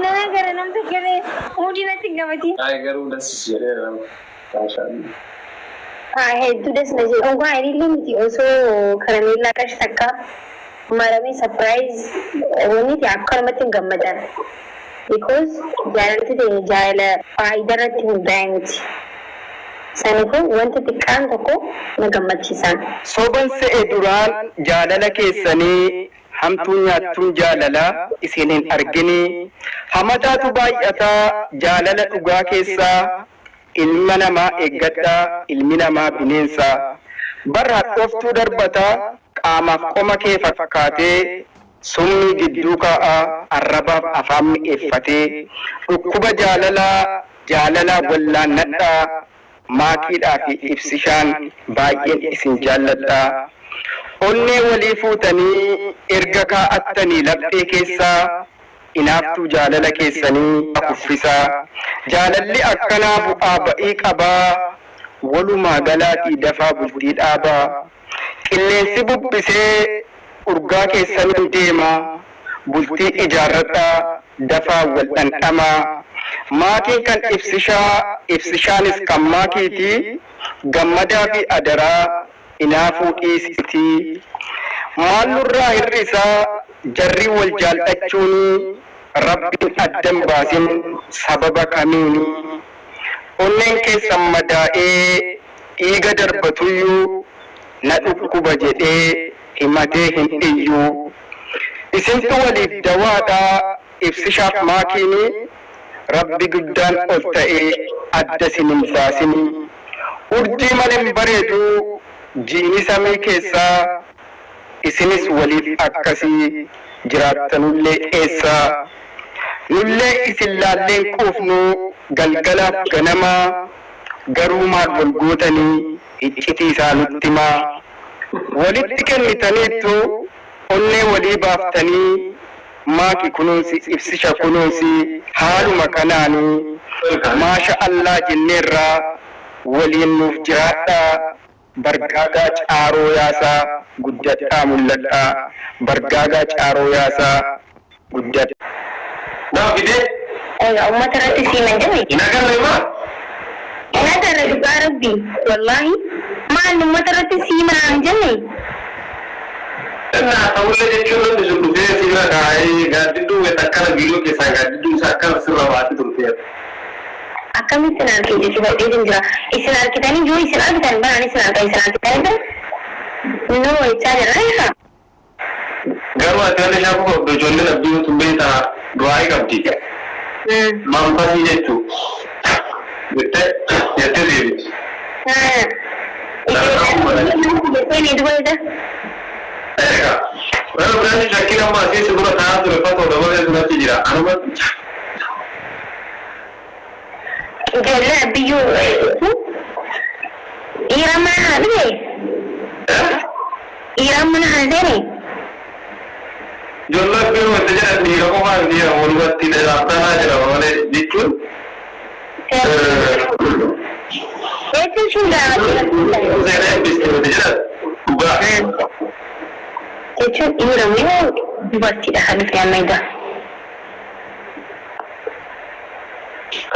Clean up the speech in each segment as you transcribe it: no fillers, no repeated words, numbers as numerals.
Nana gara nam tokko muudii natti hin qabatin. Ay, garuu das jedheera nama. Maashaallah. Haa, hedduu das na jedhu. Dhugaa ilillee miti, osoo karameellaa qarshii takka maramee surprise wanni ta'e akkanumatti hin gammadan. Because jaalalti ta'e jaalala faayidaa irratti hundaa'e miti. Saniifuu wanti xiqqaan tokko na gammachiisan. Soban se'e duraan jaalala keessanii, hamtuu nyaattuun jaalalaa isin hin arginii. Hamataatu baay'ataa jaalala dhugaa keessaa. Ilma namaa eeggadhaa, ilmi namaa bineensa. Bar hadhooftuu darbataa, qaamaaf qoma kee fakkaatee summii gidduu kaa'a, arrabaaf afaan mi'eeffatee. Dhukkuba jaalalaa jaalalaa wallaannadhaa. Maakiidhaa fi Ibsishaan baay'een isin jaalladha. Onnee walii fuutanii erga kaa'attanii laphee keessaa, inaaftuu jaalala keessanii kuffisaa. Jaalalli akkanaa bu'aa ba'ii qabaa, walumaa galaatii dafaa bultii dhaabaa. Qilleensi bubbisee urgaa keessaniin deema, bultii ijaarradhaa, dafaa wal dhandhamaa. Maakiin kan Ibsishaa, Ibsishaanis kan Maakiiti, Gammadaa fi Adaraa inaafuu dhiisiitii. Maal nurraa hir'isaa jarri wal jaal'achuunii, Rabbiin addan baasin sababa kamiinii. Onneen keessan madaa'ee dhiiga darbatuyyuu, na dhukkuba jedhee himatee hin iyyu. Isintu waliif dawaadha Ibsishaaf Maakiini, Rabbi guddaan ol ta'e adda isin hin baasini. Urjii malee hin bareedu jiini samii keessaa, isinis waliif akkasii jiraattanullee eessaa. Nullee isin laallee hin quufnu galgalaaf ganamaa, garuu maal wal gootanii iccitii isaa nutti himaa. Walitti kennitaniittu onnee walii baaftanii, Maaki kunuunsi, Ibsisha kunuunsi, haaluma kanaani maasha Allah jenneerra, waliin nuuf jiraadhaa. Bargaagaa Caaroo Yaasaa guddadhaa mul'adhaa. Bargaagaa Caaroo Yaasaa guddadhaa. Nama fidee. Egaa uummata irratti siiman jedhe. Hin agarre maa? Hin agarre, dhugaa Rabbi, wallaahi, maal uummata irratti siiman jenne. Innaa ta'ullee jechuun namni sun dhufee si bira kaa'ee gaaddidduu wayita akkana viidiyoo keessaa gaaddidduu isaa akkana sirra baatee turteera. Akkamittiin arge jechuu fadheetin jira. Isin argitanii, yoo isin argitan banaan isin arga, isin argitanii bira no jechaa jirra isa. Garuu ati wanni shaakuu qabdu, ijoolleen abdii tun beektaa du'aa'ii qabdi. Manfasii jechuu jettee jettee deebiti. Ijoolleen duba ida. Egaa warra biraan shakkiin amma asii si dura taa'aa ture fatoodha malee sun achi jira. Anuma Ijoollee abbiyyuu dhiira mana kana dhufe, dhiiraan mana kana seene. Ijoollee abdii wanta jedhan dhiira qofaa dhiira walumatti dhaabbataa jedhama malee jechuun. Jechuun sun gaafate. Seenaa eebbiste wanta jedhan dhugaa. Jechuun dhiira moo dubartiidha kan dhufe amma egaa?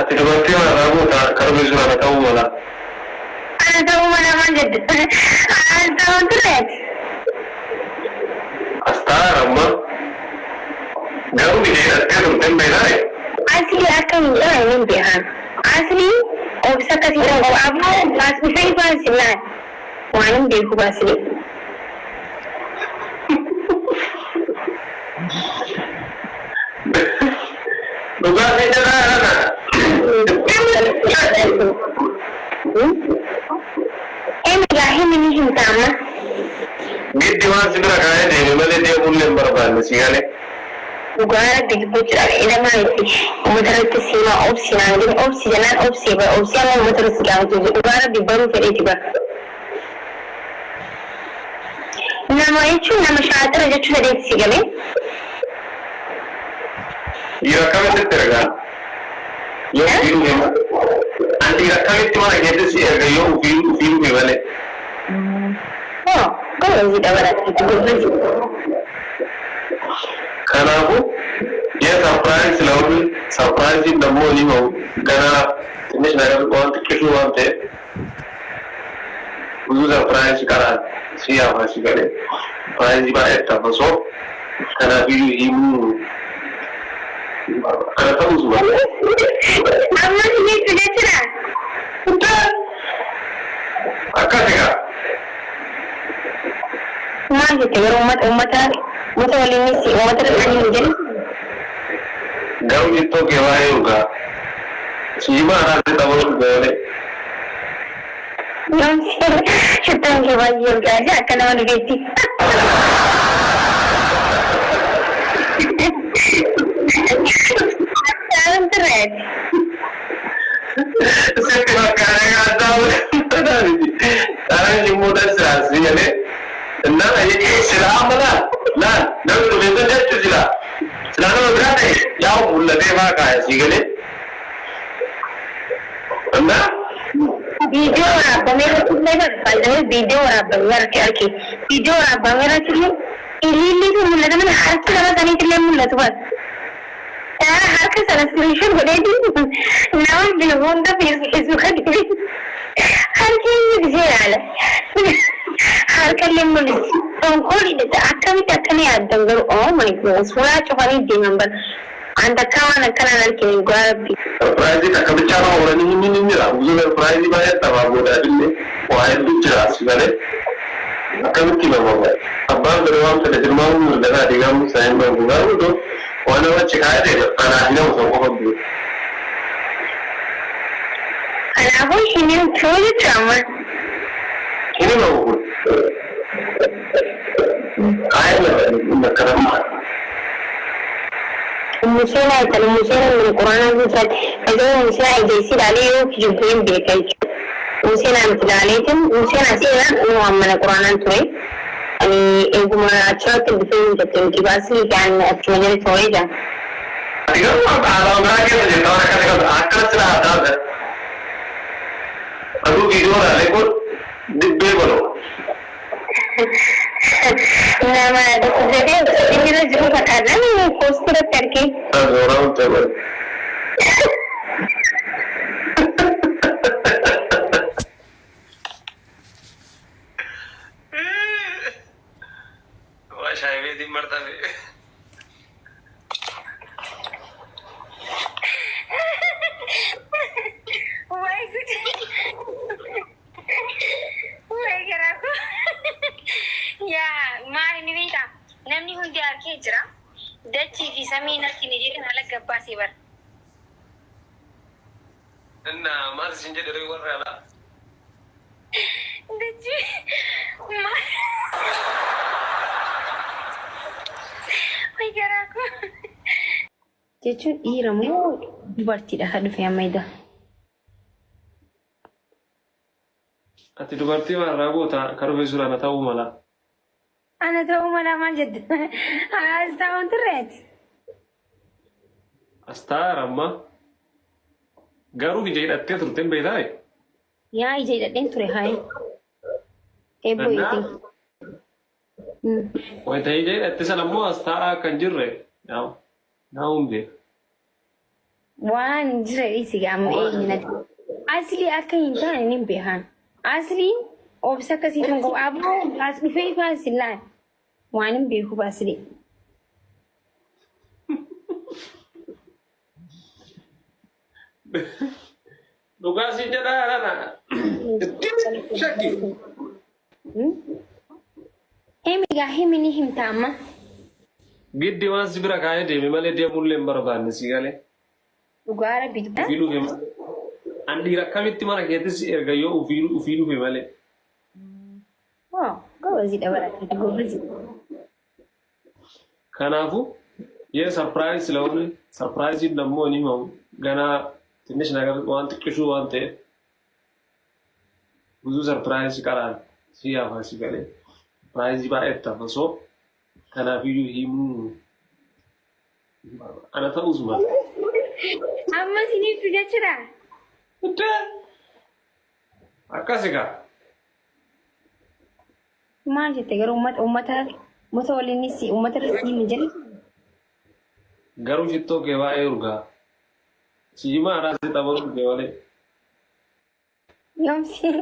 Ati dubartii maarraa goota karbi sun ana ta'uu mala. Ana ta'uu mala maal jette? Ana ta'uun ture ati. As taa'an amma garuu ishee hidhattee turte hin beektaa? Asli akka hin qabne hin beekan. Asli obsa akkasii kan qabu. Aboo as dhufee baasinnaan waan hin beeku baasile. Dhugaa si jedhaa kana. Emigaa himi, ni himta amma. Giddi waan si bira kaa'ee deeme malee deemuullee hin barbaanne, si galee. Dhugaa Rabbi dubbachuudhaaf ilamaa itti uummata irratti siimaa obsi naan jedhe, obsi jennaan obsee bara, obsee amma uummata irratti gaafachuu, dhugaa Rabbi baruu fedheeti bara. Nama jechuun nama shaaxira jechuu fedheeti, si galee. Dhiira akkamitti itti ergaa? Yoo ofii dhufe malee. An dhiira akkamitti mana keetti si erga yoo ofii dhufe malee? Oh, gobaziidha bara, gobazi. Kanaafuu የ surprise ስለሆነ surprise ደግሞ himamu ገና ትንሽ ነገር waan xiqqishuu waan ta'eef ብዙ surprise ይቀራል ሲያፋ ሲገሌ surprise baay'ee tafa kanaafiyyuu himuu kana ta'us malee. Amma isinitti jechuudha. Akkas egaa. Maal jette garuu uummata waliinis uummata dhaqanii hin jedhu. Garuu ittoo kee baay'ee dhugaa. Siimaa anaatti taphattu galee. Shittoon kee baay'ee dhugaa akka nama dhufeetti. Saalan turreeti. Sitti fakkaatee kaastaa Taanaan immoo dasiraas galee. እና silaa amma laal laal namni dhufe sun jechu silaa silaa nama biraa ta'e yaa'u mul'atee faa kaaya sii galee. እና Viidiyoo waraabamee irratti illee barbaadamee viidiyoo waraabamee harki harki viidiyoo waraabamee irratti illee ililliitu mul'ata mana harki nama saniitti illee mul'atu bara. Harka sana screenshot godheeti nama beeku hunda feesbuuka dhibee harki inni gisee ilaala. Harka illee mul'isu. Tonkoolii akkamitti akkana yaaddan garuu, oh my goodness, suuraa cufanii deeman bara. Anta akka waan akkanaan argine dhugaa rabbi. Surprise takka bichaa nama oolanii hin ni jira. ብዙ surprise baay'ee taphaa boodaafillee waa hedduu jira si galee. Akkamitti himama? Abbaan fedhe waan fedhe tilmaamuu mirgataa diigamuu isaa hin dhabu. Garuu iddoo waan nama achi kaa'ee ta'e anaaf nama san qofa beeku. Kanaafuu hin himtuu jechuudha amma. Hin himamu kun. Kaa'ee bakka lamaa. Museenaa jettani Museenaa mana quraanaa keessatti fayyadamu Museenaa ija ilaalee yoo kijibbu hin beeka jechuudha. Museenaa miti ilaaleetiin Museenaa seenaan nu mana quraanaan ture. Ani eeguma achirratti dhufee hin jette miti baasii kan achuma jala turee jira. Ati garuu haasawaa biraa keessa jirta waan akkasii qabda. Akkanatti na haasa'aa. Aduu viidiyoo ilaalee kun dibbee godhu. Nama dhukkubsatee inni irra jiru fakkaata poostii irratti argee. Suuraa hundee godhu. Waa shaayii beetiin martame. Wayi gudi. Wayi garaa koo. Yaa maali ni beektaa? Namni hundi harkee jira. Dachii fi samiin harkine jedhan ala gabbaasee bara. Inna maal isin jedhe ree warri alaa? Dachii maal? Wayi garaa koo. Jechuun dhiira moo dubartiidha kan dhufe amma egaa? Ati dubartii maarraa goota kan dhufe sun ana ta'uu mala. Ana ta'uu mala maal jette? As taa'uun turreeti. As taa'aara amma. Garuu ija hidhattee turte hin beektaa? Yaa ija hidhadheen ture hayi. Eebboo Innaa itti. Wayita ija hidhatte sana immoo as taa'aa akka hin jirre naa hin beeka. Waan hin jirre dhiisi amma eenyu natti. Asli akka hin taane ni beekan. Asliin obsa akkasii kan qabu. Aboo as dhufee faas laal. Waan hin beekuuf asli. Dhugaa siin jedhaa nana. Shakki. Himi gaa himi ni himta amma. Giddi waan si bira kaa'ee deeme malee deemullee hin barbaanne si galee. Dhugaa rabbi dubba. Ofii dhufe malee. An dhiira akkamitti mana keettis erga yoo ofii dhufe malee. Wow, gobaziidha bara gobazii. Kanaafuu የ surprise ስለሆነ surprise ደግሞ ni himamu ገና ትንሽ ነገር waan xiqqishuu waan ta'eef ብዙ surprise ይቀራል ሲያፋ ሲገሌ surprise baay'ee tafa so kanaafiyyuu himuu ana ta'us mala. Amma isiniif jechuudha. Akkas egaa. Maal jette garuu uummata waliinis uummata irratti hin jedhu. Garuu shittoo kee baay'ee urgaa. Siimaa raasii taphatuu kee malee. Yoomsi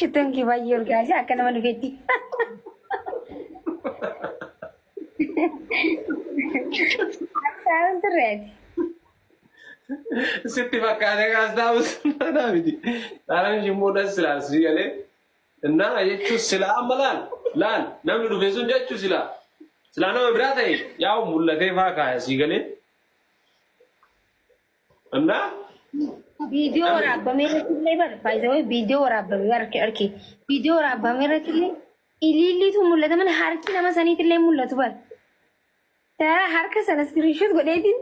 shittoon kee baay'ee urgaa si akka nama dhufeetti. Haasaan turreeti. Sitti fakkaatee kaastaa naa miti. Xaalaan shimmoo das silaa si galee. Innaa jechuun silaa amma laal laal namni dhufe sun jechuun silaa silaa nama biraa ta'e yaa'u mul'atee faa kaaya sii galee. Innaa Viidiyoo waraabamee irratti illee bara baay'ee viidiyoo waraabamee harki harki viidiyoo waraabamee irratti illee ililliitu mul'ata mana harki nama saniitti illee mul'atu bara. Harka sana iskiriishuut godheetiin.